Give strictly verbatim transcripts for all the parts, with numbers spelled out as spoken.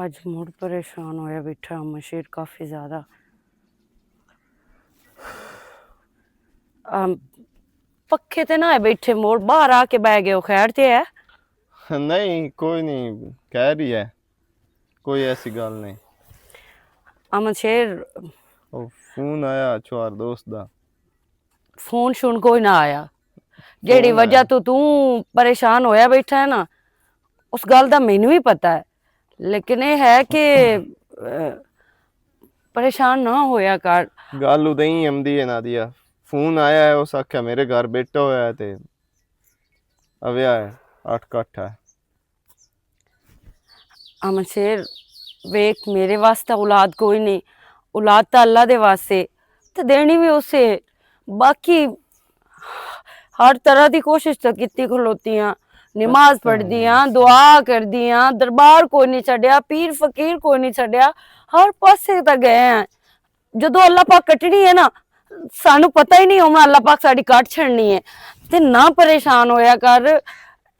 اج موڈ پریشان ہویا بیٹھا مشیر کافی زیادہ۔ ام، پکھے تے نہ بیٹھے، موڈ باہر آ کے بہ گئے ہو، خیر تے ہے؟ نہیں، کوئی نہیں، کہہ رہی ہے، کوئی ایسی گل نہیں۔ امن شیر، او فون آیا چوار دوست دا۔ فون شون کوئی نہ آیا۔ جیڑی وجہ تو توں پریشان ہویا بیٹھا ہے نا، اس گل دا مینوں وی پتہ ہے، لیکن اے ہے کہ، اے، پریشان نہ ہویا کر۔ گل ادے ہی امدی ہے نادیا۔ فون آیا ہے، اس آکھیا میرے گھر بیٹا ہویا ہے تے اویا ہے، اٹھ کٹھ ہے۔ امن شیر، ویکھ، میرے واسطے اولاد کوئی نہیں، اولاد تاں اللہ دے واسطے تے دینی وی اسے۔ باقی ہر طرح دی کوشش تاں کیتی کھلوتی ہاں، نماز پڑھدی ہاں، دعا کردی ہاں، دربار کوئی نہیں چھڈیا، پیر فقیر کوئی نہیں چھڈیا، ہر پاسے تاں گئے ہیں۔ جدوں اللہ پاک کٹنی ہے نا، سانو پتہ ہی نہیں ہونا اللہ پاک ساڈی کٹ چھڑنی ہے۔ تے نہ پریشان ہویا کر،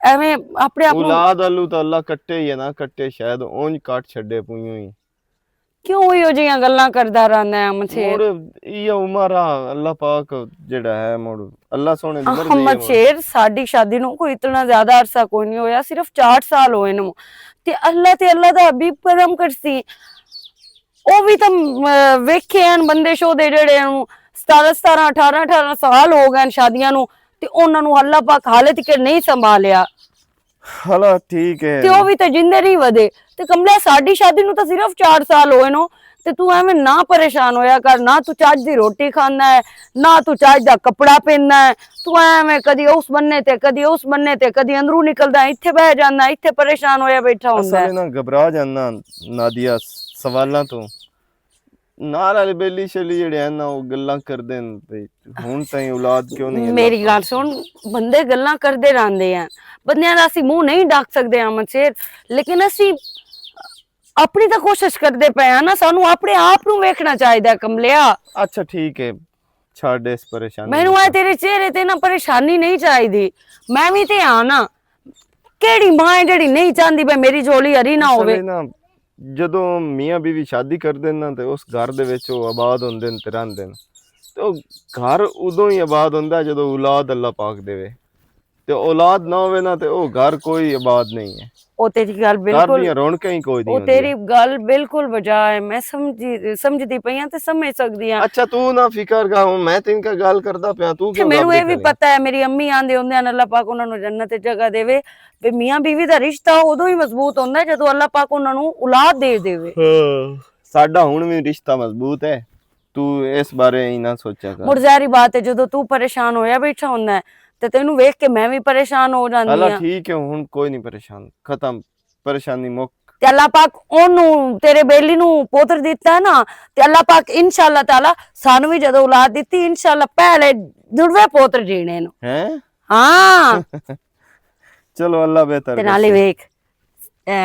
ایویں اپنے آپ نوں اولاد آلو تاں اللہ کٹے ہی ہے نا، کٹے شاید اونج کٹ چھڈے پوئیوں ہی۔ کیوں اوہی جیاں گلاں کردا رہندا ہے مچھیر؟ مڑ ایہہ عمر آ، اللہ پاک جڑا ہے، مڑ اللہ سونے دی مرضی ہے۔ مچھیر، ساڈی شادی نوں کوئی اتنا زیادہ عرصہ کوئی نہیں ہویا، صرف چار سال ہوئے نوں۔ تے اللہ تے اللہ دا حبیب کرم کرسی۔ او وی تاں، اے، ویکھے ہن بندے شو دے جڑے نوں ستارہ ستارہ، اٹھارہ اٹھارہ سال ہو گئے ہن شادیاں نوں، تے انہاں نوں اللہ پاک حالے تک نہیں سنبھالیا۔ حالا ٹھیک ہے۔ تے او وی تے جندے نہیں ودے۔ تے کملے، ساڈی شادی نوں تاں صرف چار سال ہوئے نوں، تے تو ایویں نہ پریشان ہویا کر، نہ تو چج دی روٹی کھاندا ہے، نہ تو چج دا کپڑا پیندا ہے۔ تو ایویں کدی اس بننے تے، کدی اس بننے تے، کدی اندروں نکلدا ہے، ایتھے بہ جاندا ہے، ایتھے پریشان ہویا بیٹھا ہوندا ہے۔ اصل نا گھبرا جانا نادیا سوالاں تو۔ نال والے بیلی شیلی جڑے ہیں نا، وہ گلاں کردے نے، بھئی، ہن تائیں اولاد کیوں نہیں اللہ میری گل سن، بندے گلاں کردے رہندے ہیں، بندیاں دا اسی منہ نہیں ڈک سکدے، احمد شیر، لیکن اسی اپنی تاں کوشش کردے پئے ہاں نا، سانوں اپنے آپ نوں ویکھنا چاہیدا ہے، کملیا۔ اچھا، ٹھیک ہے، چھڈ اس پریشانی مینوں نوں۔ اے تیرے چہرے تے نا پریشانی نہیں چاہیدی، میں وی تے ہاں نا۔ کیڑی ماں ہے جڑی نہیں چاہندی پئی میری جھولی ہری نہ ہووے؟ اصل نا، جدوں میاں بیوی شادی کردے نا تے اس گھر دے وچ او آباد ہوندے نے تے رہندے نے، تے او گھر ادوں ہی آباد ہوندا ہے جدوں اولاد اللہ پاک دے وے۔ تے اولاد نہ ہووے نا، تے او گھر کوئی آباد نہیں ہے۔ او تیری گل گھر بالکل، دیاں رونقاں ہی کوئی نہیں او تیری ہوندیاں۔ گل بالکل بجا ہے۔ میں سمجھی، سمجھدی پئی ہاں تے سمجھ سکدی ہاں۔ اچھا، تو نہ فکر کر، ہن میں تین کا گل کردا پیا، تو تے کیوں میرے گھبری اے وی کھڑی؟ پتہ ہے، میری امی آندے ہوندے ہن، اللہ پاک انہاں نوں جنت وچ جگہ دے۔ تے میاں بیوی دا رشتہ ادوں ہی مضبوط ہوندا ہے جدوں اللہ پاک انہاں نوں اولاد دے دیوے۔ ہاں، ساڈا ہن وی رشتہ مضبوط ہے، تو اس بارے ہی نہ سوچا کر۔ مڑ ظاہری بات ہے، جدوں تو پریشان ہویا بیٹھا ہوندا ہے، تے تینوں ویکھ کے میں وی پریشان ہو جاندی ہاں۔ ٹھیک ہے، ہن کوئی نہیں پریشان، ختم، پریشانی مک۔ تے اللہ پاک اونوں، تیرے بیلی نوں پوتر دتا ہے نا، تے اللہ پاک انشاءاللہ تعالی سانوں وی جدوں اولاد دتی، انشاءاللہ پہلے جڑوے پوتر جینے نوں۔ ہیں؟ ہاں۔ چلو، اللہ بہتر تے نالے کرسی۔ ویکھ، اے،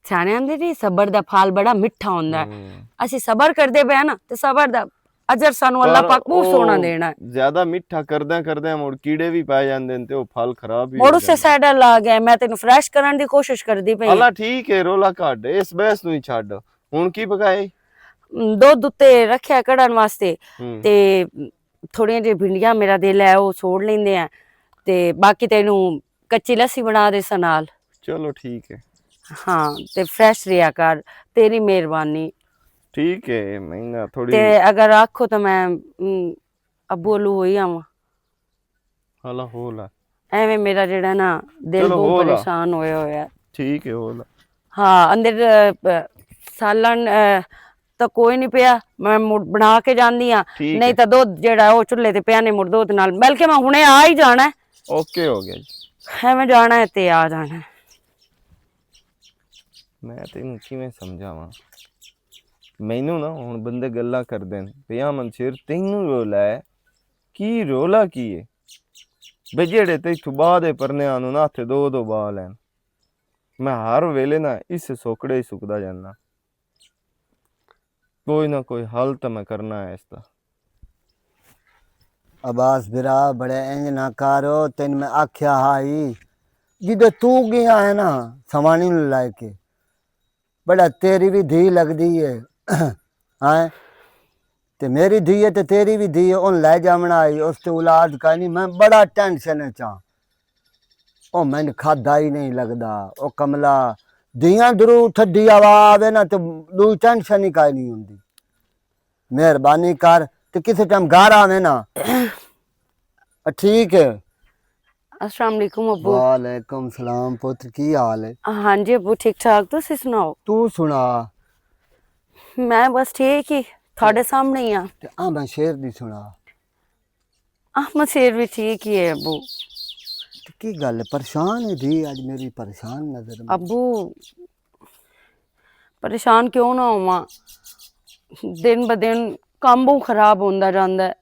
سیانے آندے جی، صبر دا پھل بڑا مٹھا ہوندا ہے۔ ہوں۔ اسی صبر کردے پئے ہاں نا، تے صبر دا اجر سانوں اللہ پر پاک بہت او سوہنا دینا ہے۔ زیادہ مٹھا کردیاں کردیاں مڑ کیڑے وی پے جاندے نے تے او پھل خراب وی مڑ ہو اسے جاندے۔ سائیڈ لا گیا، میں تینوں فریش کرن دی کوشش کردی پئی ہاں۔ اللہ ٹھیک ہے، رولا کڈ، اس بحث نوں ہی چھڈ۔ ہن کی پکائے؟ دودھ اتے رکھیا کڑن واسطے، ہوں۔ تے تھوڑیاں جیاں بھنڈیاں میرا دل ہے، او سوڑ لیندے ہیں۔ تے باقی تینوں کچی لسی بنا دے سا نال۔ چلو ٹھیک ہے۔ ہاں، تے فریش رہیا کر، تیری مہربانی۔ ٹھیک ہے، میں نہ تھوڑی تے اگر آکھو تو میں، ام، ابو الو ہوئی آواں۔ ہالا ہو لا۔ ایویں میرا جڑا نا دل چلو، بہت ہو لا۔ پریشان ہویا ہویا ہے۔ ٹھیک ہے، ہو لا۔ ہاں، اندر، اے، سالن، اے، تو کوئی نہیں پیا، میں مڑ بنا کے جاندی ہاں۔ ٹھیک نہیں ہے۔ تو دودھ جڑا ہے، وہ چولہے تے پیا نے، مڑ دودھ نال، بلکہ میں ہنے آ ہی جانا ہے۔ اوکے ہو گیا جی۔ ہے، میں جانا ہے تے آ جانا ہے۔ میں تینوں کیویں سمجھاواں؟ مینوں نا ہن بندے گلاں کردے نے، پیا منشیر، تینوں رولا ہے، کی رولا کی ہے؟ بے جیڑے تے اتھوں باہر دے پرنے آنوں نا، اتھے دو دو بال ہیں۔ میں ہر ویلے نا اس سوکڑے ہی سکدا جانا۔ کوئی نہ کوئی حل تے میں کرنا ہے اس دا۔ عباس برا، بڑے انج نہ کرو، تین میں آکھیا ہائی، جدے تو گیا ہے نا، سوانی نوں لے کے، بڑا تیری بھی دھی لگدی ہے۔ ہاں، تے میری دھی ہے تے تیری بھی دھی ہے، ان لے جاونا آئی، اس تے اولاد کا نہیں، میں بڑا ٹینشن وچ ہاں۔ او میں کھادا ہی نہیں لگدا۔ او کملا، دیاں درو تھڈی آوا آوے نا تے دوئی ٹینشن ہی کائی نہیں ہوندی۔ مہربانی کر تے کسے ٹائم گھر آوے نا۔ آ، ٹھیک ہے۔ السلام علیکم ابو۔ وعلیکم السلام پتر، کی حال ہے؟ ہاں جی ابو، ٹھیک ٹھاک، تسی سناؤ؟ تو سنا۔ میں بس ٹھیک ہی، تھوڑے سامنے ہی ہاں۔ تے آ میں شیر دی سنا۔ احمد شیر بھی ٹھیک ہی ہے ابو۔ تے کی گل ہے، پریشان ہے جی؟ اج میری پریشان نظر میں۔ ابو، پریشان کیوں نہ ہوواں؟ دن ب دن کام بہت خراب ہوندا جاندا ہے۔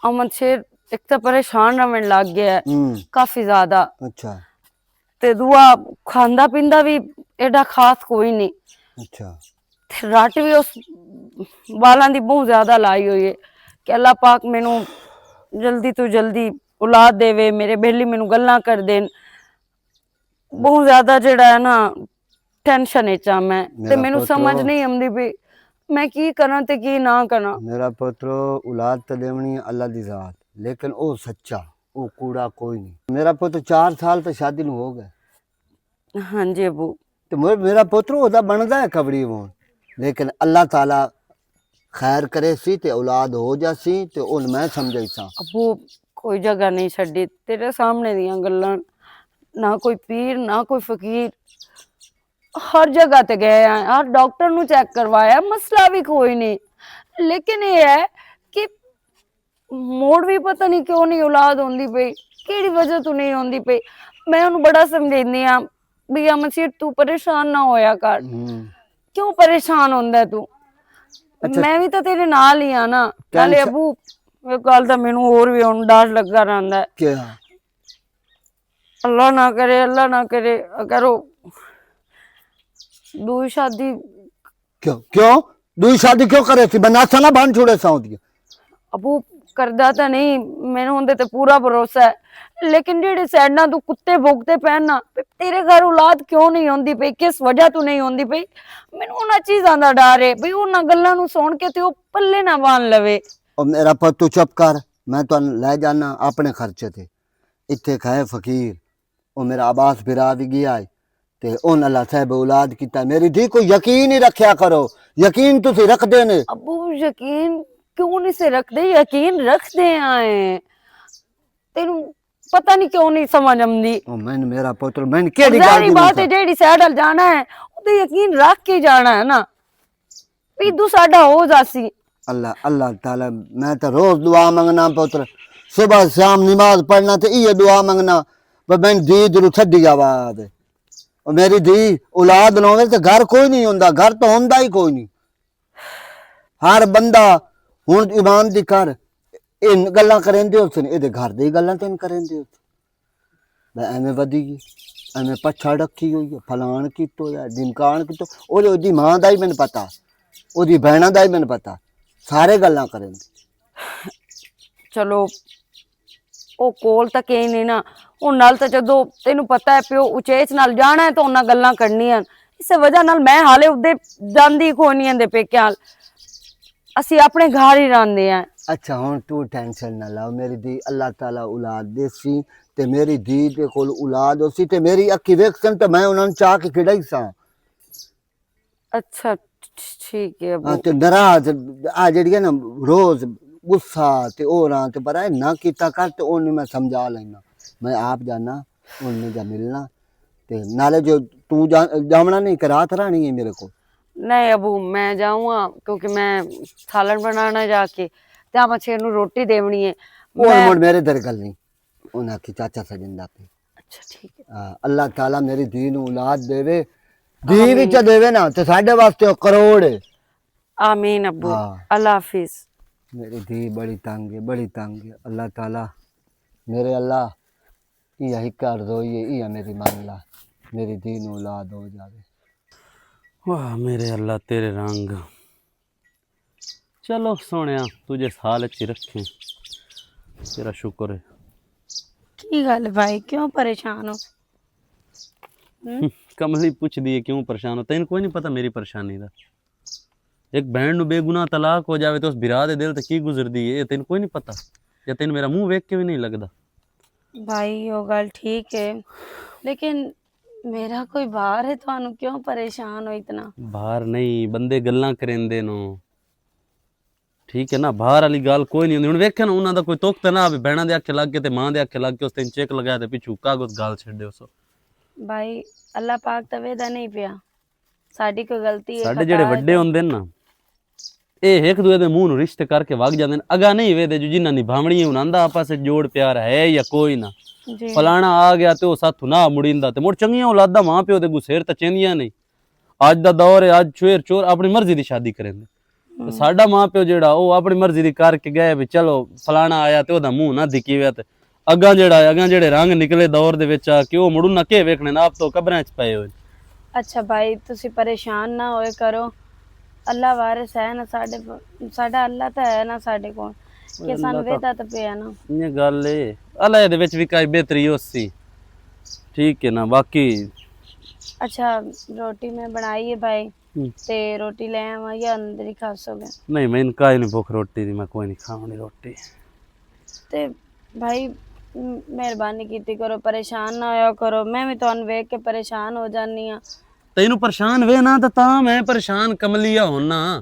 احمد شیر ایک تو پریشان رہن لگ گیا ہے، ہوں۔ کافی زیادہ۔ اچھا۔ تے دعا کھاندا پیندا بھی ایڈا خاص کوئی نہیں۔ اچھا۔ تے رٹ بھی اس والاں دی بہت زیادہ لائی ہوئی ہے کہ اللہ پاک مینوں جلدی تو جلدی اولاد دے، میرے بہلی مینوں گلاں کر دین۔ بہت زیادہ جڑا ہے نا، ٹینشن وچ آ میں۔ تے میرا مینوں پترو، سمجھ نہیں آندی بھی میں کی کراں تے کی نہ کراں۔ میرا پترو، اولاد تے دیونی ہے اللہ دی ذات، لیکن او سچا، او کوڑا کوئی نہیں۔ میرا پتر چار سال تے شادی نو ہو گئے۔ ہاں جی ابو۔ تے مر-، میرا پتر او دا بندا ہے کبڑی وون، لیکن اللہ تعالیٰ خیر کرے سی تے اولاد ہو جا سی تے ان میں سمجھائی سا۔ ابو، کوئی جگہ نہیں چھڈی، تیرے سامنے دیاں گلاں، نہ کوئی پیر، نہ کوئی فقیر، ہر جگہ تے گئے آئے، ہر ڈاکٹر نو چیک کروایا، مسئلہ بھی کوئی نہیں۔ لیکن یہ ہے کہ موڑ بھی پتہ نہیں کیوں نہیں اولاد ہوندی پئی، کیڑی وجہ تو نہیں ہوندی پئی۔ میں انہوں بڑا سمجھیندی ہاں، بھی یا مسیح تو پریشان نہ ہویا کر۔ ہوں۔ کیوں پریشان ہوندا ہے تو؟ اچھا۔ میں بھی تو تیرے نال ہی ہاں نا۔ نالے ٹینشن ابو، یہ گل دا مینوں ہور بھی ہن ڈر لگا رہندا ہے۔ کیا؟ اللہ نہ کرے، اللہ نہ کرے، اگر وہ دوئی شادی۔ کیوں؟ کیوں؟ دوئی شادی کیوں کرے سی؟ میں ناسا نہ بن چھوڑے سا ہوندی ہے۔ ابو، کردا تاں نہیں، مینوں اوندے تے پورا بھروسہ ہے، لیکن جیڑے سائیڈاں تو کتے بھوکتے پین نا، تیرے گھر اولاد کیوں نہیں ہوندی پئی؟ کس وجہ تو نہیں ہوندی پئی؟ مینوں انہاں چیزاں دا ڈر ہے بھئی، انہاں گلاں نوں سن کے تے او پلے نہ بن لوے۔ او میرا پت، تو چپ کر، میں تانوں لے جانا اپنے خرچے تے۔ اتھے کھائے فقیر، او میرا عباس بھرا بھی گیا ہے، تے اون اللہ صاحب اولاد کیتا۔ میری دھی کو یقین ہی رکھیا کرو، یقین تسی رکھ دے نے۔ ابو، یقین کیوں نہیں سے رکھدے؟ یقین رکھدے آئے۔ تینوں پتہ نہیں کیوں نہیں سمجھ آمدی۔ او میں، میرا پتر، میں کیڑی گل ظاہری دی بات ہے، نہیں جیڑی سائیڈ ال جانا ہے، او تے یقین رکھ کے جانا ہے نا۔ ایدو ساڈا ہو جاسی۔ اللہ، اللہ تعالیٰ، میں تے روز دعا منگنا پتر، صبح شام نماز پڑھنا تے یہ دعا منگنا، پر میں دید رو چھڈی جاوا آوے۔ او میری دھی، اولاد نہ ہووے تے گھر کوئی نہیں ہوندا، گھر تو ہوندا ہی کوئی نہیں۔ ہر بندہ، ہن ایمان دی کر، ان گلاں کریندے ہو سن، اے دے گھر دی گلاں تین کریندے ہو سن۔ میں ایویں ودی گئی، ایویں پچھا ڈکی ہوئی ہے، فلان کیتو ہے، ڈمکان کیتو، او دی ماں دا ہی مینوں پتا، او دی بہناں دا ہی مینوں پتا، سارے گلاں کریندے۔ چلو، او کول تک ہی نہیں نا۔ او نال تے جدوں تینوں پتہ ہے پیو اچیچ نال جانا ہے تے انہاں گلاں کرنیاں۔ اس وجہ نال میں حالے اودے جاندی کوئی نہیں اندے پیکیاں نال۔ اسی اپنے گھر ہی رہندے ہیں۔ اچھا، ہن تو ٹینشن نہ لاؤ میری دھی، اللہ تعالیٰ اولاد دیسی تے میری دھی دے کول اولاد ہوسی تے میری اکھی ویکھسن تے میں انہاں نوں چاہ کے کھڑائی ساں۔ اچھا، ٹھ-، ٹھیک ہے ابو۔ ہاں، تے ناراض، آ جڑی ہے نا، روز غصہ تے او راں تے پر اے نہ کیتا کر تے او نہیں میں سمجھا لینا۔ میں آپ جانا، ان میں جا ملنا۔ تے نالے جو تو جا-، جاونا نہیں کہ رات رہنی ہے میرے کو۔ نہیں ابو، میں جاؤں گا کیونکہ میں سالن بنانا جا کے تے آپ اچھے نو روٹی دیونی ہے۔ اور میں مڑ میرے در گل نہیں۔ انہاں کی چاچا سجن دا پہ۔ اچھا، ٹھیک ہے۔ ہاں، اللہ تعالیٰ میری دھی نوں اولاد دیوے۔ دھی آمین۔ وچ دیوے نا، تے ساڈے واسطے او کروڑ ہے۔ آمین ابو۔ ہاں۔ اللہ حافظ۔ میری دھی بڑی تنگ ہے، بڑی تنگ ہے۔ اللہ تعالیٰ، میرے اللہ، یہ ایک آرزو ہی ہے، یہ میری مان لا۔ میری دھی نوں اولاد ہو جاوے۔ واہ میرے اللہ، تیرے رنگ۔ چلو سونیا، تجھے سال چ رکھیں، تیرا شکر ہے۔ کی گل بھائی، کیوں پریشان ہو؟ کملی پوچھدی ہے کیوں پریشان ہو؟ تینوں کوئی نہیں پتا میری پریشانی دا۔ ایک بہن نو بے گناہ طلاق ہو جاوے تے اس بھرا دے دل تے کی گزردی ہے، یہ تینوں کوئی نہیں پتا؟ یا تینوں میرا منہ ویکھ کے بھی نہیں لگدا؟ بھائی، وہ گل ٹھیک ہے، لیکن میرا کوئی بار ہے، تانوں کیوں پریشان ہو اتنا؟ بار نہیں، بندے گلاں کریندے نو۔ ٹھیک ہے نا، باہر والی گل کوئی نہیں ہوندی۔ ہن ویکھے نا، انہاں دا کوئی تخت نہ آوے، بہناں دے آکھے لگ کے تے ماں دے آکھے لگ کے اس تین چیک لگایا تے پچھو کاغذ گل چھڈے اس۔ بھائی، اللہ پاک تے ویدا نہیں پیا، ساڈی کوئی غلطی ہے، ساڈے خطا جڑے ہے وڈے تے ہوندے نا، اے ایک دوے دے منہ نوں رشتے کر کے وگ جاندے نے۔ اگا نہیں ویدے جو جنہاں نبھاونی ہے، انہاں دا آپس وچ جوڑ پیار ہے یا کوئی نہ۔ جی۔ فلانا آ گیا تے او ساتھ نہ مڑیندا، تے مڑ چنگیاں اولاداں ماں پیو دے گسیر تے چیندیاں نہیں۔ اج دا دور ہے، اج چویر چور اپنی مرضی دی شادی کریندے۔ تے ساڈا ماں پیو جیڑا، او اپنی مرضی دی کر کے گئے، بھی چلو فلانا آیا تے او دا منہ نہ دکھی وے۔ تے اگاں جیڑا ہے، اگاں جیڑے رنگ نکلے دور دے وچ آ کے، او مڑوں نہ کے ویکھنے نا، آپ تو قبراں وچ پئے ہوئے۔ اچھا بھائی، تسی پریشان نہ ہوئے کرو، اللہ وارث ہے نا ساڈے، ساڈا اللہ تے ہے نا ساڈے کول، کہ سانوں ویدا تے پیا نا۔ یہ گل ہے، اللہ دے وچ بھی کائی بہتری ہو سی۔ ٹھیک ہے نا، باقی اچھا، روٹی میں بنائی ہے بھائی، تے روٹی لے آواں یا اندر ہی کھا سو گے؟ نہیں، میں انکا ہی نہیں بھوک روٹی دی، میں کوئی نہیں کھاونی روٹی۔ تے بھائی، م-، مہربانی کیتی کرو، پریشان نہ ہویا کرو، میں بھی تانوں ویکھ کے پریشان ہو جانی ہاں۔ تینوں پریشان وے نا، تے تاں میں پریشان کملیا ہونا۔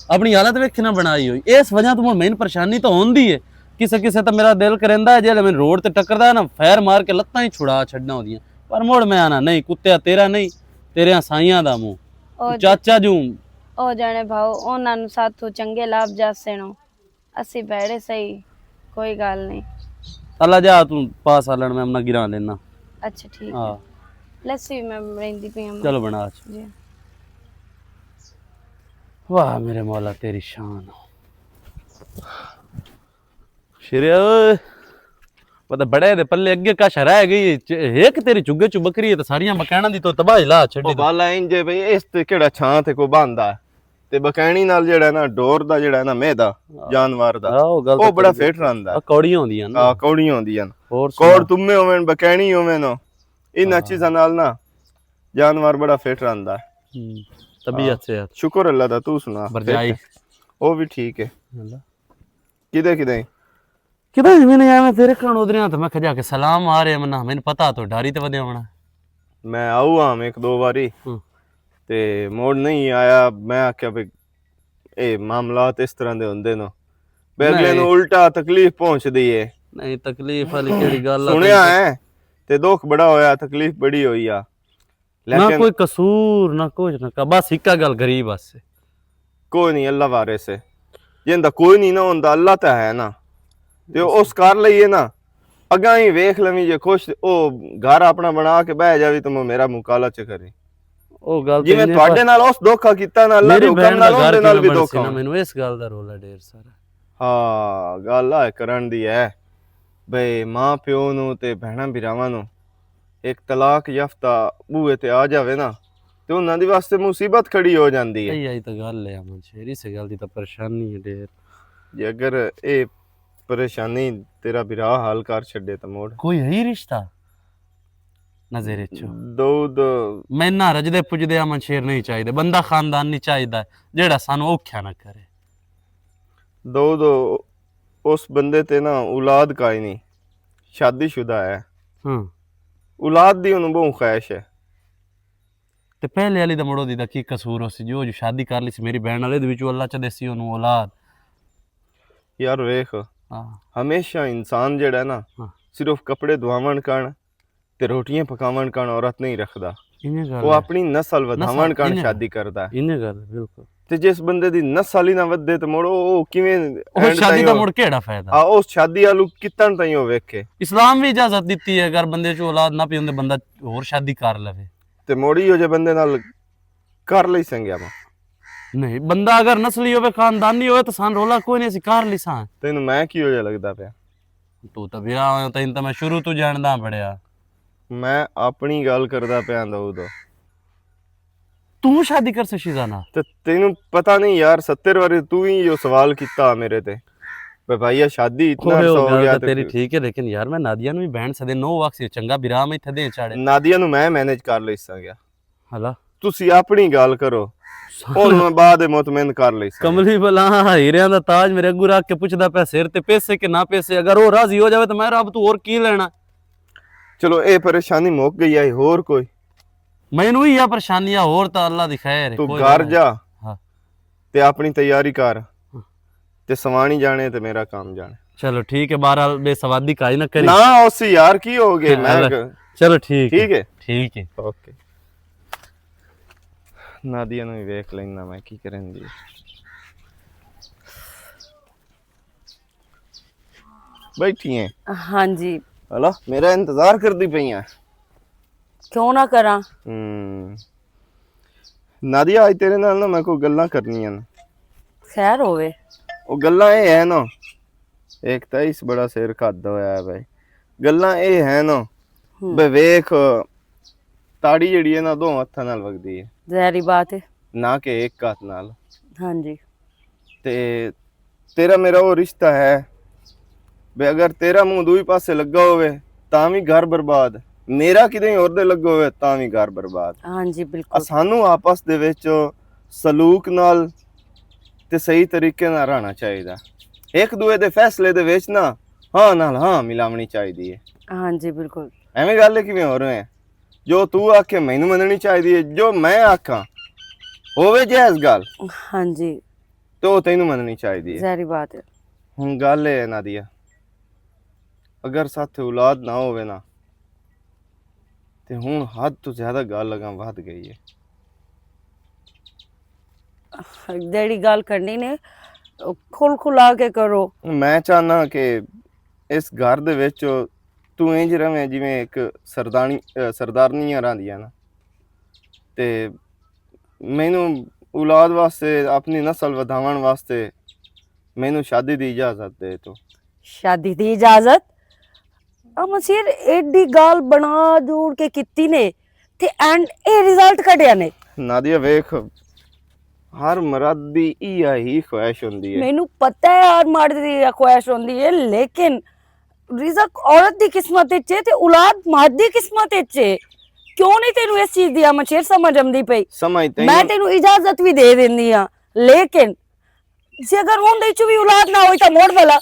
اپنی حالت ویکھ کے نہ بنائی ہوئی، اس وجہ تو ہن مین پریشانی تو ہوندی ہے۔ کسے کسے تے میرا دل کریندا ہے، جیلے میں روڈ تے ٹکردا ہے نا، فیر مار کے لتاں ہی چھڑا چھڈنا ہوندیاں۔ پر مڑ میں آنا، نہیں کتیا، تیرا نہیں، تیرے سائیاں دا منہ۔ او جی۔ چاچا جوں۔ او جانے بھاؤ، انہاں نوں ساتھوں چنگے لاپ جاسے نو۔ اسی بیڑے سہی، کوئی گل نہیں۔ اللہ جا، توں پاس آ لڑ، میں اپنا گراں لینا۔ اچھا، ٹھیک ہے۔ ہاں۔ لسی میں بنیندی پئی ہاں۔ چلو بنا۔ جی۔ واہ میرے مولا، تیری شان۔ شیریا اوئے، پتہ بڑے دے پلے اگے کش رہ گئی۔ چ-، ایک تیری چگے چ بکری ہے تے ساریاں بکیناں دی تو تباہی لا چھڈی او تو۔ بالا انج ہے بھئی، اس تے کیڑا چھاں تے کوئی باندا ہے؟ تے بکینی نال جیڑا ہے نا، ڈور دا جیڑا ہے نا، میدا ہاں۔ جانور دا، ہاں، او گل او تے بڑا صحیح ہے۔ فٹ رہندا ہے۔ آ کوڑیاں ہوندیاں نا۔ ہاں، کوڑیاں ہوندیاں۔ اور کوڑ سنا۔ تمے ہوون، بکینی ہوون، انہاں ہاں۔ چیزاں نال نا جانور بڑا فٹ رہندا ہے۔ ہوں۔ طبیعت ہاں۔ صحت۔ شکر اللہ دا، تو سنا، فٹ برجائی۔ ہے۔ او بھی ٹھیک ہے۔ اللہ۔ کدے کدے؟ کدے میں نے آیا، میں تیرے کھان ادھر آ، تو میں کھجا کے سلام آ رہے، میں نہ، میں نے پتا تو ڈاری تے ودے ہونا۔ میں آؤ ہاں، میں ایک دو باری ہوں۔ تے موڑ نہیں آیا، میں آکھیا بھی اے معاملات اس طرح دے ہوندے نو۔ بے اگلے نہیں۔ نو الٹا تکلیف پہنچ دی ہے۔ نہیں، تکلیف والی کیڑی گل آ؟ سنیا ہے، تے دکھ بڑا ہویا، تکلیف بڑی ہوئی آ۔ نہ لیکن کوئی قصور، نہ کچھ، نہ کا-، بس اکا گل غریب واسطے۔ کوئی نہیں، اللہ وارث ہے۔ جیندا کوئی نہیں نہ ہوندا، اللہ تے ہے نا۔ تے اس کر لئیے نا، اگاں ہی ویکھ لویں جے خوش، او گھر اپنا بنا کے بہ جاوی تے میرا مکالا چ کرے۔ او گل تے جویں نہیں، تہاڈے پر نال اس دھوکا کیتا نا، اللہ دے میری حکم بہن نال، دا گھر اوندے نال کیویں بھی بن دھوکا سی نا، ہونا۔ مینوں اس گل دا رولا ڈھیر سارا۔ ہاں، گل آ کرن دی ہے۔ بھئی ماں پیو نو تے بہناں بھراواں نو ایک طلاق یافتہ بوئے تے آ جاوے نا، تے انہاں دی واسطے مصیبت کھڑی ہو جاندی ہے۔ ایہی آئی تاں گل ہے، امن شہری سے گل دی تاں پریشانی ہے ڈھیر۔ جے اگر اے پریشانی تیرا بھرا حل کر چھڈے تاں موڑ۔ کوئی ہے ہی رشتہ نظر اچھو؟ دو دو۔ میں نہ رجدے پجدے امن شیر نہیں چاہیدے، بندہ خاندان نہیں چاہیدا جیڑا سانو اوکھیا نہ کرے۔ دو دو اس بندے تے نا اولاد کائے نہیں، شادی شدہ ہے۔ ہاں۔ اولاد دی انہوں بہوں خواہش ہے۔ تے پہلے والی دا مڑو دی دا کی قصور ہو سی جو، جو شادی کر لی سی میری بہن والے دے وچوں اللہ چ دیسی انہوں اولاد۔ یار ویکھ، ہاں۔ ہمیشہ انسان جڑا ہے نا، ہاں۔ صرف کپڑے دھواون کن تے روٹیاں پکاون کن عورت نہیں رکھدا۔ انہیں گل وہ ہے۔ اپنی نسل ودھاون نسل، کن انہیں شادی گل۔ کردا ہے۔ انہیں گل ہے، بالکل۔ تے جس بندے دی نسل ہی نہ ودھے تے مڑ او، او کیویں او اینڈ شادی تائیں دا او، مڑ کیڑا فائدہ؟ آ، او شادی آلو کتن تائیں او ویکھے۔ اسلام بھی اجازت دتی ہے، اگر بندے چوں اولاد نہ پئی ہوندے، بندہ ہور شادی کر لوے۔ تے مڑ ہی او جے بندے نال کر لئی سنگیا ماں۔ نہیں، بندہ اگر نسلی ہوے، خاندانی ہوے، تو سان رولا کوئی نہیں، اسی کر لئی سان۔ تینوں میں کی ہو جا لگدا پیا؟ تو تاں بھرا ہویا، تین تاں میں شروع تو جاندا بڑیا۔ میں اپنی گل کردا پیا انداؤ دو۔ تو شادی کر سے شیزانا؟ تے تینوں پتہ نہیں یار، ستر واری تو ہی یہ سوال کیتا میرے تے۔ بھائی، یہ شادی اتنا اوئے، او عرصہ ہو گیا تے تیری ٹھیک ہے، لیکن یار، میں نادیہ نوں وی بہن سدے نو وقت سی، چنگا برا میں تھدے چاڑے۔ نادیہ نوں میں مینج کر لئی ساں گیا۔ ہلا۔ تسی اپنی گل کرو، ہن میں بعد مطمئن کر لئی ساں۔ کملی بلا، ہیریاں دا تاج میرے اگوں رکھ کے پچھدا پیا، سر تے پیسے کہ نہ پیسے؟ اگر او راضی ہو جاوے تے میں رب توں ہور کی لینا؟ چلو، اے پریشانی مک گئی ہے، ہور کوئی؟ مینوں ہی آ پریشانی آ، ہور تاں اللہ دی خیر ہے، تو کوئی گھر گل نہیں۔ جا۔ ہاں۔ تے اپنی تیاری کر۔ تے سوانی جانے تے میرا کام جانے۔ چلو ٹھیک ہے، بہرحال بے سوادی کائی نہ کری۔ نہ، اسی یار، کی ہو گئے؟ میں چلو ٹھیک ہے۔ ٹھیک ہے۔ ٹھیک ہے۔ اوکے۔ نادیہ نوں وی ویکھ لینا میں، کی کرن دی۔ بیٹھی ہیں؟ ہاں جی۔ ہلو، میرا انتظار کردی پئی ہیں؟ کیوں نہ کراں؟ ہم۔ نادیہ، اج تیرے نال نا میں کوئی گلاں کرنیاں نے۔ خیر ہووے۔ او گلاں اے ہے نا، ایک تاں اس بڑا سر کھدا ہویا ہے بھائی۔ گلاں اے ہے نا، ہم۔ بے ویکھ، تاڑی جیڑی ہے نا، دو ہتھاں نال وگدی ہے۔ ظاہری بات ہے۔ نہ کہ ایک ہتھ نال۔ ہاں جی۔ تے تیرا میرا او رشتہ ہے، بے اگر تیرا منہ دوئی پاسے لگا ہووے، تاں وی گھر برباد، میرا کدے اور دے لگا ہووے، تاں وی گھر برباد۔ ہاں جی، بالکل۔ اسانوں آپس دے وچ سلوک نال تے صحیح طریقے نال رہنا چاہیدا۔ ایک دوئے دے فیصلے دے وچ نا ہاں نال ہاں ملاونی چاہیدی ہے۔ ہاں جی، بالکل۔ ایویں گل ہے، کیویں ہو رہے ہیں؟ جو تو آکھے مینوں مننی چاہیدی ہے، جو میں آکھاں ہووے جائز گل، ہاں جی۔ تو تینوں مننی چاہیدی ہے۔ ظاہری بات ہے۔ ہن گل اے ہے نادیہ، اگر ساتھ اولاد نہ ہووے نا، تے ہن حد تو زیادہ گل اگاں ودھ گئی ہے۔ جیڑی گل کرنی نے، کھل کھلا کے کرو۔ میں چاہنا کہ اس گھر دے وچ تو انج رہویں جویں ایک سردانی، اے، سردارنیاں رہندیاں نا۔ تے مینوں اولاد واسطے، اپنی نسل ودھاون واسطے مینوں شادی دی اجازت دے تو۔ شادی دی اجازت؟ امشیر ایڈی گال بنا جوڑ کے کیتی نے، تے اینڈ اے رزلٹ کڈیا نے۔ نادیہ ویکھ، ہر مرد دی ایہا ہی خواہش ہوندی ہے۔ مینوں پتہ ہے ہر مرد دی ایہا خواہش ہوندی ہے، لیکن رزق عورت دی قسمت وچ ہے تے اولاد مرد دی قسمت وچ ہے۔ کیوں نہیں تینوں اس چیز دی امشیر سمجھ آمدی پئی؟ سمجھ تینوں میں تینوں اجازت بھی دے دیندی ہاں، لیکن جے اگر اون دے چوں وی اولاد نہ ہوئی تاں موڑ بھلا۔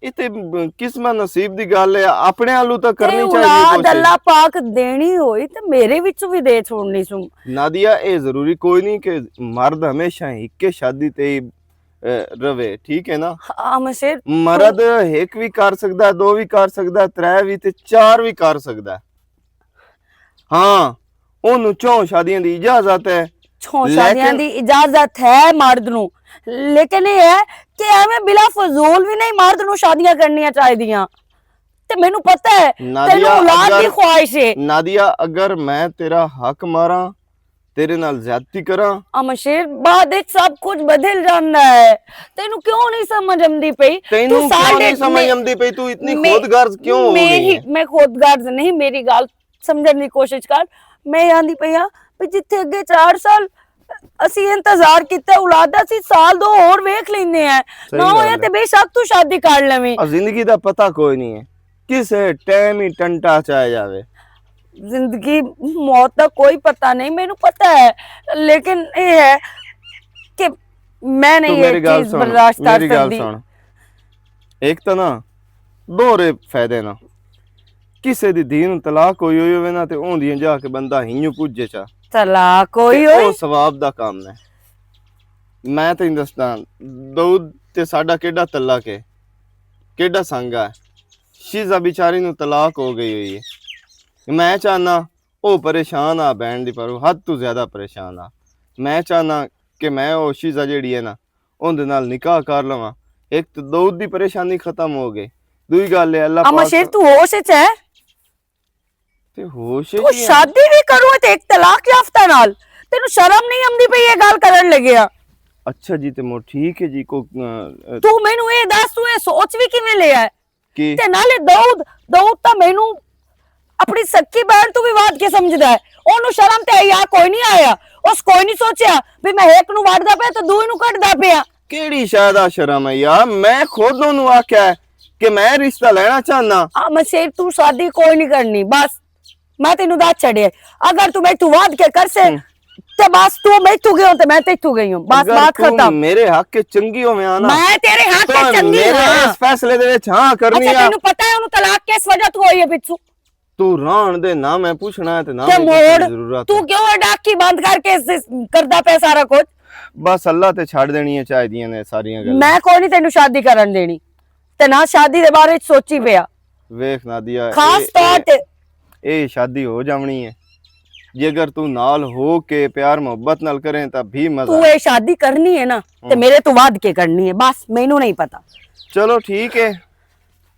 اے تے قسمت نصیب دی گل ہے، اپنے آلو تاں کرنی چاہیے اولاد کوشش۔ اللہ پاک دینی ہوئی تے میرے وچوں وی دے چھوڑنی سوں۔ نادیہ، اے ضروری کوئی نہیں کہ مرد ہمیشہ ہکے شادی تے ہی، اے، رہے، ٹھیک ہے نا؟ ہاں، میں شیر مرد ہک وی کر سکدا ہے، دو وی کر سکدا ہے، ترے وی تے چار وی کر سکدا ہے۔ ہاں، اونوں چون شادیاں دی اجازت ہے۔ چون شادیاں لیکن دی اجازت ہے مرد نوں، لیکن یہ ہے کہ ایویں بلا فضول بھی نہیں مرد نوں شادیاں کرنیاں چاہیدیاں۔ تے مینوں پتہ ہے، نادیہ، تینوں اولاد اگر، دی خواہش ہے۔ نادیہ، اگر میں تیرا حق ماراں، تیرے نال زیادتی کراں، امشیر، بعد وچ سب کچھ بدل جاندا ہے۔ تینوں کیوں نہیں سمجھ آمدی پئی؟ تینوں تو کیوں ساڈے نہیں سمجھ میں، آمدی پئی؟ تو اتنی میں، خود غرض کیوں ہو گئی میری، ہے؟ میں خود غرض نہیں، میری گل سمجھن دی کوشش کر۔ میں آندی پئی ہاں بھی جتھے اگے چار سال اسی انتظار کیتا اولاد دا، اسی سال دو ہور ویکھ لیندے ہیں۔ صحیح نہ ہویا گل ہے۔ تے بے شک تو شادی کر لویں۔ آ زندگی دا پتہ کوئی نہیں ہے، کسے ٹائم ہی ٹنٹا چاہے جاوے۔ زندگی موت دا کوئی پتہ نہیں، مینوں پتہ ہے، لیکن یہ ہے کہ میں نہیں تو یہ میری گل چیز سن، برداشت کر میری گل سکدی۔ سن۔ ایک تاں نا، دوہرے فائدے نا۔ کسے دی دھی نوں طلاق ہوئی ہوئی ہووے نا تے اوندیاں جا کے بندہ ہیوں پجے چا۔ طلاق ہوئی تے ہوئی؟ او ثواب دا کام ہے۔ میں تینوں دسدا، داؤد تے ساڈا کیڈا تعلق ہے، کیڈا سانگا ہے۔ شیزہ بیچاری نوں طلاق ہو گئی ہوئی ہے۔ میں چاہنا او پریشان آ بہن دی، پر او حد تو زیادہ پریشان آ۔ میں چاہنا کہ میں او شیزہ جیڑی ہے نا، اوندے نال نکاح کر لواں۔ ایک تو داؤد دی پریشانی ختم ہو گئی، دوئی گل ہے اللہ اما پاک شیر، تو ہوش وچ ہے؟ تے ہوش تو وچ ہی ہے۔ شادی بھی کروں تے ایک طلاق یافتہ نال، تینوں شرم نہیں آمدی پئی یہ گل کرن لگیا؟ اچھا جی، تے مو ٹھیک ہے جی، کو، اہ، اہ، تو مینوں یہ دس، تو یہ سوچ بھی کیویں لیا ہے؟ کی؟ تے نالے داؤد، داؤد تاں مینوں اپنی سکی بہن تو بھی واد کے سمجھدا ہے۔ اونوں شرم تے حیا کوئی نہیں آیا۔ اس کوئی نہیں سوچیا بھی میں ایک نوں وڈدا پیا تے دوئی نوں کڈدا پیا۔ کیڑی شاید آ شرم ہے یار؟ میں خود انہوں آکھیا ہے کہ میں رشتہ لینا چاہنا۔ آ مشیر، تو شادی کوئی نہیں کرنی، بس میں تینوں دس چھڑے۔ اگر تو میں تو وعد کے کر سے، ہم۔ تے بس تو میں تو گئی ہوں تے میں تے تو گئی ہوں، بس اگر بات تو ختم۔ میرے حق کے چنگی ہوویں آ نا، میں تیرے حق کے تو چنگی میرے ہاں۔ اس فیصلے دے وچ ہاں کرنی اچھا، آ۔ تینوں پتہ ہے انہوں طلاق کس وجہ تو ہوئی ہے پچھو؟ تو رہن دے، نہ میں پوچھنا ہے تے نہ تے مینوں موڑ، کسی ضرورت تو ہے۔ کیوں اے ڈاکی بند کر کے اس، اس کردا پیا سارا کچھ؟ بس اللہ تے چھڈ دینی ہے چاہیدیاں نے ساریاں گلاں۔ میں کوئی نہیں تینوں شادی کرن دینی، تے نہ شادی دے بارے وچ سوچی پیا۔ ویکھ نادیہ، خاص اے، طور اے، تے اے شادی ہو جاونی ہے۔ جے اگر تو نال ہو کے پیار محبت نال کریں تاں بھی مزہ تو ہے۔ اے شادی کرنی ہے نا، تے ہوں۔ میرے تو وعد کے کرنی ہے، بس مینوں نہیں پتا۔ چلو ٹھیک ہے،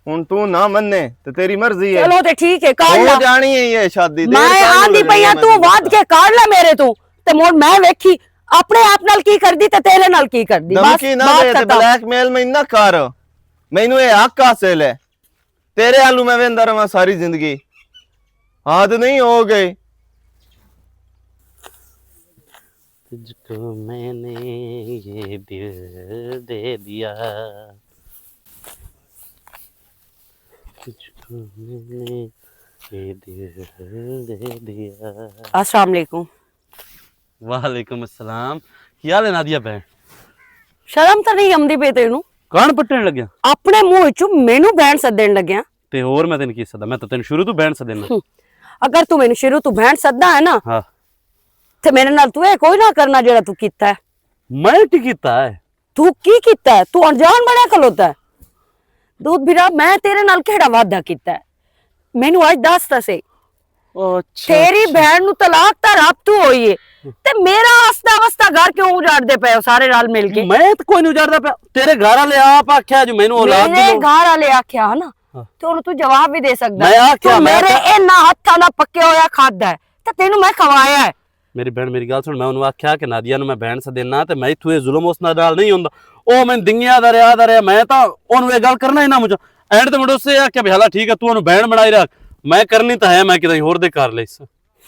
ہن تو نہ مننے تے تیری مرضی ہے۔ چلو تے ٹھیک ہے، کر ہو لا۔ جانی ہے یہ شادی، دیر میں کائیں نوں آندی لگنی پئی ہے، ہاں، میں تو تینوں وعد دساں۔ کے کر لا میرے تو، تے مڑ میں ویکھی اپنے آپ نال کی کردی تے تیرے نال کی کردی۔ بس دھمکی نہ بات دے تے ختم۔ بلیک میل میں نہ کر، مینوں یہ حق حاصل ہے۔ تیرے آلو میں ویندا رہواں ساری زندگی، حد نہیں ہو گئی۔ تجھ کو میں نے یہ دل دے دیا، تجھ کو میں نے یہ دل دے دیا۔ السلام علیکم۔ وعلیکم السلام۔ کی حال ہے نادیہ بہن؟ شرم تاں نہیں آندی پئی تینوں؟ کان پٹن لگیا؟ اپنے منہ وچوں مینوں بہن سدن لگیا۔ تے ہور میں تینوں کی سدا؟ میں تاں تینوں شروع تو بہن سدنا۔ ہم۔ اگر تو مینوں شروع تو بہن سدا ہے نا، ہاں۔ تے میرے نال تو اے کوئی نہ کرنا جڑا تو کیتا ہے۔ میں کی کیتا ہے؟ تو کی کیتا ہے؟ تو انجان بڑا کھلوتا ہے۔ دودھ بھرا، میں تیرے نال کیڑا وعدہ کیتا ہے؟ مینوں اج دس تے سہی۔ اچھا، تیری اچھا۔ بہن نوں طلاق تاں رب تو ہوئی ہے، تے میرا ہسدا وسدا گھر کیوں اجاڑ دے پئے ہو سارے رل مل کے؟ میں تاں کوئی نہیں اجاڑدا پیا، تیرے گھر والے آپ آکھیا جو مینوں اولاد میرے دلو۔ گھر والے آکھیا نا، ہاں۔ تے ہن تو جواب بھی دے سکدا۔ میں آکھیا، تو میں میرے آکھیا۔ انہاں ہتھاں دا پکیا ہویا کھادا ہے، تے تینوں میں کھوایا ہے۔ میری بہن، میری گل سن، میں انہوں آکھیا کہ نادیہ نوں میں بہن سدینا، تے میں اتھوں اے ظلم اس نال نہیں ہوندا۔ او میں دنگیا دا رہیا، دا رہیا، میں تاں انہوں اے گل کرنا ہی نہ مجھا۔ اینڈ تے مڈو سے آکھیا بھی حالا ٹھیک ہے، تو انہوں بہن بنائی رکھ، میں کرنی تاں ہے، میں کدی ہور دے کر لیس۔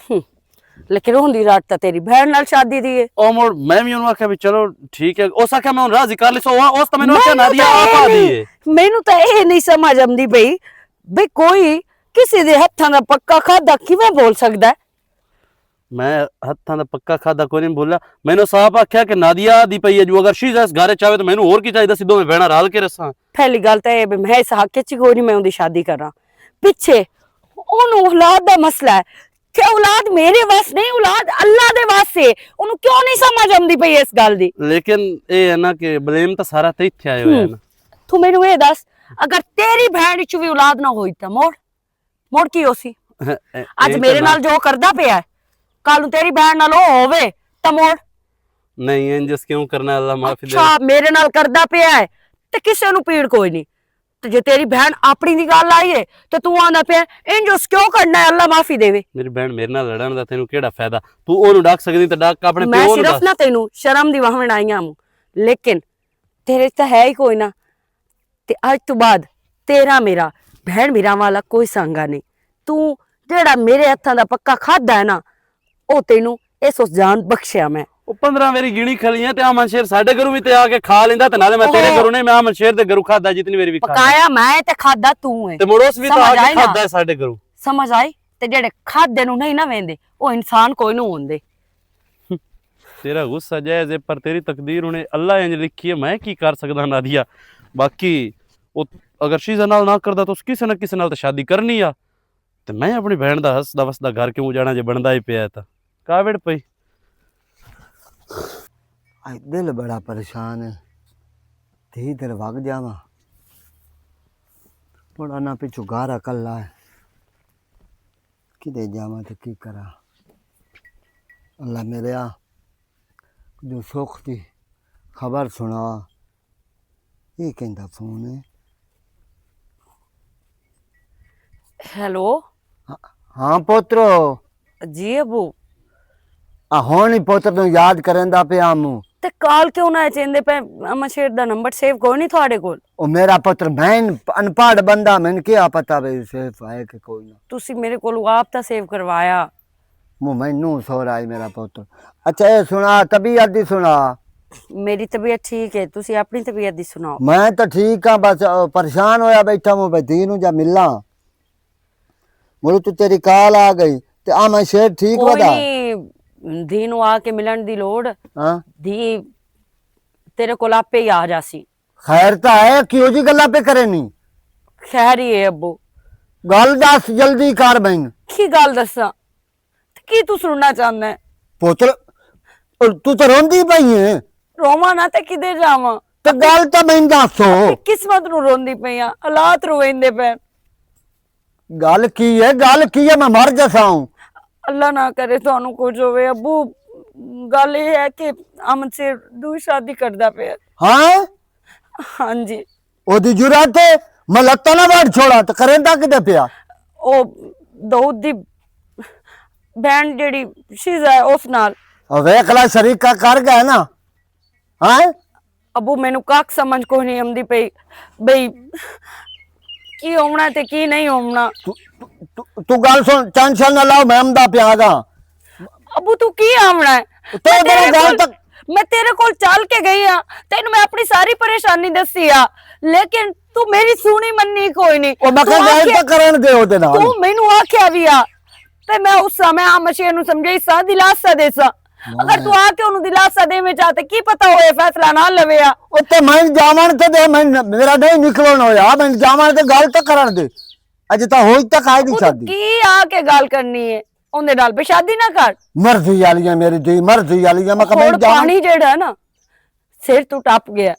ہم، لیکن ہوندی رات تاں تیری بہن نال شادی دی ہے۔ او مڑ میں بھی انہوں آکھیا بھی چلو ٹھیک ہے، اس آکھیا میں انہوں راضی کر لیس، او اس تاں مینوں آکھیا مینوں نادیہ تاں آپ اے آ دی نہیں، ہے۔ مینوں تاں اے نہیں سمجھ آندی پئی، بھی کوئی کسی دے ہتھاں دا پکا کھادا کیویں بول سکدا ہے؟ میں ہتھاں دا پکا کھادا کوئی نہیں بولا۔ مینوں صاحب آکھیا کہ نادیہ دی پئی ہے، جو اگر شیزہ اس گھر چ آوے تو مینوں ہور کی چاہیدا سی، دوویں بہناں رل کے رساں۔ پہلی گل تاں اے بھی میں اس حق چ کوئی نہیں، میں اوندی شادی کراں۔ پچھے اونوں اولاد دا مسئلہ ہے کہ اولاد میرے وس نہیں، اولاد اللہ دے وس ہے۔ اونوں کیوں نہیں سمجھ آندی پئی اس گل دی؟ لیکن اے ہے نا کہ بلیم تاں سارا تے اتھے آئے ہوئے ہیں ہم۔ نا۔ تو مینوں اے دس، اگر تیری بہن چ بھی اولاد نہ ہوئی تاں مڑ مڑ کی ہوسی؟ اے، اج اے میرے تے نال میں جو کردا پیا ہے، کل نوں تیری بہن نال او ہووے تاں مڑ۔ نہیں، انج اس کیوں کرنا، اللہ معافی دے۔ اچھا، میرے نال کردا پیا ہے تے کسے نوں پیڑ کوئی نہیں۔ تے جے تیری بہن اپنی دی گل آئی ہے تے تو آندا پیا، انج اس کیوں کرنا ہے، اللہ معافی دے۔ میری بہن میرے نال لڑن دا تینوں کیڑا فائدہ؟ تو اونوں ڈاک سکدی تے ڈاک اپنے میں پیو نوں صرف دس۔ نہ تینوں شرم دی واہن آئی ہاں، لیکن تیرے تے ہے ہی کوئی نہ۔ تے اج تو بعد تیرا میرا بہن بھراواں والا کوئی سانگا نہیں۔ تو جیڑا میرے ہتھاں دا پکا کھادا ہے نا، او تینوں اس اس جان بخشیا میں۔ او پندرہ میری گنی کھلیاں تے امن شیر ساڈے گھروں وی تے آ کے کھا لیندا، تے نالے میں تیرے گھروں نہیں، میں امن شیر دے گھروں کھادا جتنی میری وی کھادا۔ پکایا میں تے کھادا تو ہے۔ تے مڑوس وی تے آ سمجھ کے آئی نا؟ کھادا ہے ساڈے گھروں۔ سمجھ آئی؟ تے جیڑے کھادے نوں نہیں نہ ویندے، او انسان کوئی نوں ہوندے۔ تیرا غصہ جائز ہے، پر تیری تقدیر انہیں اللہ انج لکھی ہے، میں کی کر سکدا نادیہ؟ باقی او اگر شیزہ نال نہ کردا تو اس کسے نہ کسے نال تے شادی کرنی آ۔ تے میں اپنی بہن دا ہسدا وسدا گھر کیوں اجاڑاں جے بندا ہی پیا ہے تاں؟ کاوڑ پئی۔ اج دل بڑا پریشان ہے۔ دھی دل وگ جاواں۔ پڑا نہ پچھو گھر اکلا ہے۔ کدے جاواں تے کی کراں؟ اللہ میریا، جو سکھ دی خبر سنا۔ یہ کہندا فون ہے۔ ہیلو۔ ہاں، ہاں پوترو۔ جی ابو۔ آ ہن ہی پتر نوں یاد کریندا پیا ہاں۔ تے کال کیوں نہ چیندے پے؟ اما شیر دا نمبر سیو کوئی نہیں تھوڑے کول؟ او میرا پتر، میں ان پڑھ بندہ، میں کیا پتہ بھئی سیو ہے کہ کوئی نہ۔ تسی میرے کول آپ تا سیو کروایا۔ مو مینوں سورا ہے میرا پتر۔ اچھا، اے سنا، طبیعت دی سنا۔ میری طبیعت ٹھیک ہے، تسی اپنی طبیعت دی سناؤ۔ میں تاں ٹھیک ہاں، بس، آ، پریشان ہویا بیٹھا ہوں، بھئی دھی نوں جا ملاں۔ مڑ تو تیری کال آ گئی، تے آ میں شیر ٹھیک کوئی ودا۔ نہیں، دھی نوں آ کے ملن دی لوڑ۔ ہاں۔ دھی تیرے کول آپے ہی آ جاسی۔ خیر تاں ہے، کیوں جی گلاں پہ کرے نہیں؟ خیر ہی ہے ابو۔ گل دس، جلدی کر بہن۔ کی گل دساں؟ تے کی تو سننا چاہنا ہے؟ پوتر، تو تو روندی پئی ہے۔ روواں نہ تے کدے جاواں؟ تے گل تاں میں دسو۔ اپنی قسمت نوں روندی پئی آں، حالات رویندے پے۔ گل کی ہے؟ گل کی ہے؟ میں مر جسا ہوں۔ اللہ نہ کرے تانوں کچھ ہوئے ابو۔ گل یہ ہے کہ امن سے دوئی شادی کردا پیا۔ ہاں؟ ہاں جی۔ او دی جرات ہے، میں لتاں نہ وڑ چھوڑا تے کریندا کدے پیا؟ او داؤد دی بہن جیڑی شیزا ہے اس نال۔ او ویکھ لا شریکہ کر گیا نا۔ ہاں؟ ابو مینوں کاک سمجھ کوئی نہیں آمدی پئی بھئی کی ہونا تے کی نہیں ہونا۔ تو گل سن، ٹینشن نہ لاؤ، میں آمدا پیا گا۔ ابو تو کی آونا ہے؟ تو میں تیرے گل کول تک میں تیرے کول چل کے گئی ہاں، تینوں میں اپنی ساری پریشانی دسی آ، لیکن تو میری سونی منی کوئی نہیں۔ او میں تو کہا گل آکھیا، تک کرن دے او دے نال۔ تو مینوں آکھیا بھی آ، تے میں اس سمے آ مشیر نوں سمجھائی سا، دلاسا دے سا۔ اگر تو آ کے انہوں دلاسا دے میں چاہتے، کی پتہ ہوئے فیصلہ نہ لوے آ۔ او تے میں جاون تے دے، میں، میرا نہیں نکلن ہویا، میں جاون تے گل تک کرن دے۔ اج تا ہوئی تک آئی نہیں ابو تو سکدی۔ کی آ کے گل کرنی ہے؟ اوندے نال بھی شادی نہ کر۔ مرضی والی ہے میری دھی، مرضی والی ہے، میں کہا ہن میں جاواں۔ پانی جیڑا ہے نا، سر تو ٹپ گیا۔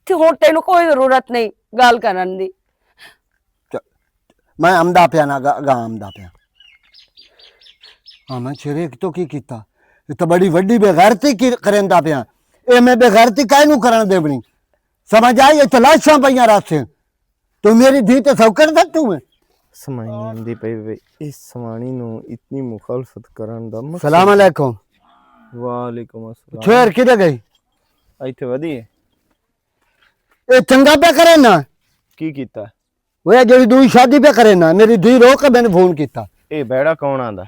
تے ہن تینوں کوئی ضرورت نہیں گل کرن دی۔ چ-، میں آمدا پیا نا، گا-، گاں آمدا پیا۔ ہاں، میں شریک تو کی کیتا؟ یہ تو بڑی وڈی بے غیرتی کی کریندا پیا۔ اے میں بے غیرتی کائے نوں کرن دیونی؟ سمجھ آئی؟ یہ تو لاشاں پئیاں راستے۔ تو میری دھی تے سوکر تک تو میں۔ سمائی نہیں آندی پئی وے، اس سمانی نو اتنی مخالفت کرن دا مقصد۔ السلام علیکم۔ وعلیکم السلام۔ چھوڑ کدے گئی؟ ایتھے ودی ہے۔ اے چنگا پیا کرے نا؟ کی کیتا؟ وہ جڑی دوئی شادی پیا کرے نا، میری دھی رو کے میں نے فون کیتا۔ اے بیڑا کون آندا؟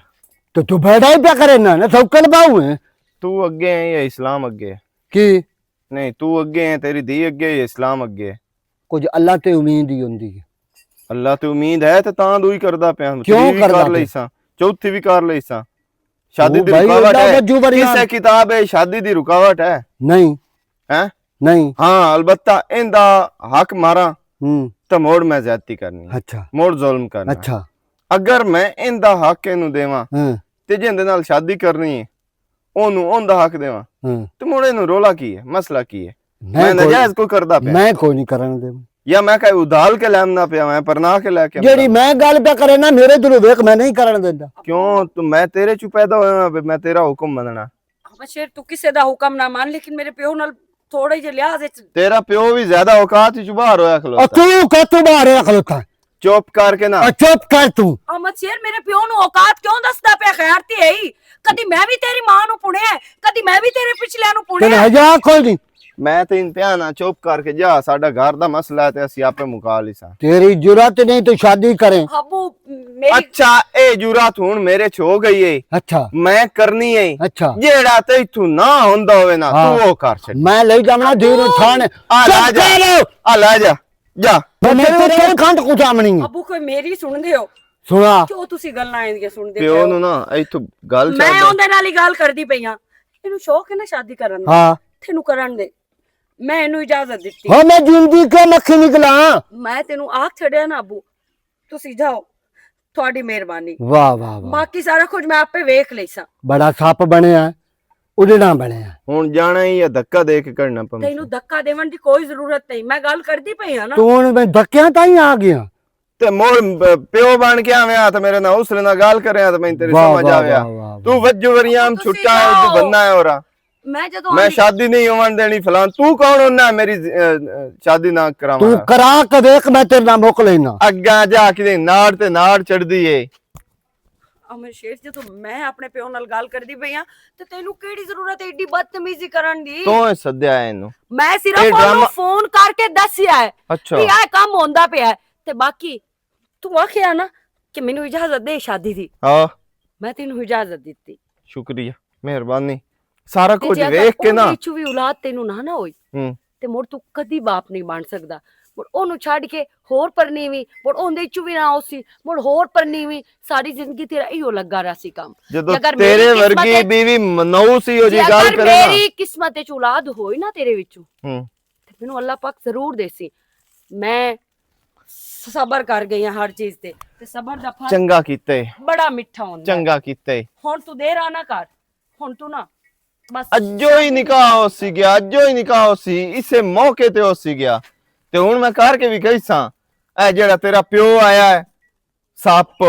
تو تو بیڑا ہی پیا کرے نا، نہ سوکر باہو ہے۔ تو اگے ہے یا اسلام اگے ہے؟ کی؟ نہیں، تو اگے ہے، تیری دھی اگے ہے یا اسلام اگے ہے؟ کچھ اللہ تے امید ہی ہوندی ہے۔ اللہ تے امید ہے تے تاں دوئی کردا پیا، کیوں تیری وی کردا کر پیا؟ لئی ساں، چوتھی وی کر لئی ساں۔ شادی او دی بھائی، رکاوٹ اللہ ہے؟ وجو بڑی کسے آن۔ کتاب ہے شادی دی رکاوٹ ہے؟ نہیں۔ ہیں؟ نہیں۔ ہاں، البتہ ایندا حق ماراں ہوں۔ تے موڑ میں زیادتی کرنی ہے۔ اچھا۔ موڑ ظلم کرنا ہے۔ اچھا۔ اگر میں ایندا حق اینوں دیواں ہاں۔ تے جیندے نال شادی کرنی ہے، اونوں اوندا حق دیواں۔ ہاں۔ تے مڑ اینوں رولا کی ہے؟ مسئلہ کی ہے؟ میں میں کوئی، ناجائز کوئی کردا پیا؟ میں کوئی نہیں کرن دیواں۔ یا میں کہیں ادھال کے لیمنا پیا، میں پرنا کے لے کے جیڑی آمدا۔ میں گل پیا کرے نا، میرے دلوں ویکھ، میں نہیں کرن دیندا۔ کیوں؟ تو میں تیرے چوں پیدا ہویا ہاں، میں تیرا حکم مننا۔ احمد شیر، تو کسے دا حکم نہ مان، لیکن میرے پیو نال تھوڑا جے لحاظ وچ۔ تیرا پیو بھی زیادہ اوقات وچ باہر ہویا کھلوتا۔ او تو کتوں باہر ہویا کھلوتا؟ چپ کر کے نا۔ آ، چپ کر تو۔ احمد شیر، میرے پیو نو اوقات کیوں دسدا پیا؟ خیر تے ہے ہی۔ کدی میں بھی تیری ماں نو پڑھیا ہے، کدی میں بھی تیرے پچھلیاں نو پڑھیا تیرے ہے۔ ہزار کوئی نہیں۔ میں تے ان پیا نا، چپ کر کے جا، ساڈا گھر دا مسئلہ ہے تے اسی آپے مکا لیساں۔ تیری جرات نہیں تو شادی کریں۔ ابو، میری اچھا، اے جرات ہن میرے چ ہو گئی ہے۔ اچھا۔ میں کرنی ہے۔ اچھا۔ جیڑا تے اتھوں نہ ہوندا ہوئے نا، ہاں۔ تو او کر چھڈ۔ میں لئی جاونا دیر ابو۔ تھانے۔ آ لے چپ جا۔ کر۔ آ لے جا۔ جا۔ میں تیرے کول کھنڈ کٹامنی ہے۔ ابو، کوئی میری سن دے ہو؟ سنا۔ کیوں تسی گلاں ایندیاں سن دے پیو پے ہو؟ نو نا، ایتھوں گل میں چھڈ۔ اوندے نال ہی گل کردی پئی ہاں۔ اینوں شوق ہے نا شادی کرن دا۔ ہاں۔ تینوں کرن دے۔ میں اینوں اجازت دتی۔ ہاں، میں جیندی کے مکھی نکلاں۔ میں تینوں آکھ چھڈیا نا ابو، تسی جاؤ، تہاڈی مہربانی۔ واہ، واہ، واہ۔ باقی سارا کچھ میں آپے ویکھ لیساں۔ بڑا سپ بنیا ہے، اڈنا بنیا۔ ہن جانا ہی یا دھکا دے کے کڈنا پمسی؟ تینوں دھکا دیون دی کوئی ضرورت نہیں، میں گل کردی پئی ہاں نا۔ تو ہن میں دھکیاں تائیں آ گیا۔ تے مول ب-، پیو بن کے آویں آ تے میرے نال اس نال گل کرے آ تے میں تیری واہ، سمجھ واہ، آوے آ۔ واہ، واہ، تو واہ۔ وجو وریام تسی چھٹا ہے، تو جاؤ۔ بننا ہے اورا۔ میں جدوں میں آئی شادی نہیں ہون دینی فلان، تو کون ہونا ہے میری ز-، اے، اے، شادی نہ کراواں؟ تو کرا کے دیکھ، میں تیرے نال مک لینا۔ اگا جا کے ناڑ تے ناڑ چڑھدی ہے۔ امر شیر، جدوں میں اپنے پیو نال گل کردی پئی ہاں، تے تینوں کیڑی ضرورت ہے ایڈی بدتمیزی کرن دی؟ تو ہی سدیا ہے اینوں۔ میں صرف اے ڈرامہ فون کر کے دسیا ہے اچھا۔ کہ اے کم ہوندا پیا ہے۔ تے باقی تو آکھیا نا کہ مینوں اجازت دے شادی دی۔ ہاں۔ میں تینوں اجازت دتی۔ شکریہ، مہربانی۔ سارا کچھ ویکھ کے نا۔ اولاد تینوں نہ نہ ہوئی، تے مڑ تو کدی باپ نہیں بن سکدا۔ مڑ اونوں چھڈ کے ہور پرنی وی، مڑ اوندے چوں وی نہ ہوسی، مڑ ہور پرنی وی۔ ساری زندگی تیرا ایہو لگا رہسی کم۔ جدوں تیرے ورگی بیوی مناؤ سی او جی گل کرے نا۔ میری قسمت وچ اولاد ہوئی نا تیرے وچوں، تے مینوں اللہ پاک ضرور دیسی۔ میں صبر کر گئی ہاں ہر چیز تے، تے صبر دا پھل چنگا کیتا ہے۔ بڑا میٹھا ہوندا ہے۔ چنگا کیتا ہے۔ ہن تو دیر آ نہ کر، ہن تو نہ، بس۔ اجو ہی نکاح ہو سی گیا، اجو ہی نکاح ہو سی، اسے موقع تے ہو سی گیا۔ تے ہن میں کر کے بھی کہی ساں، اے جڑا تیرا پیو آیا ہے، سپ،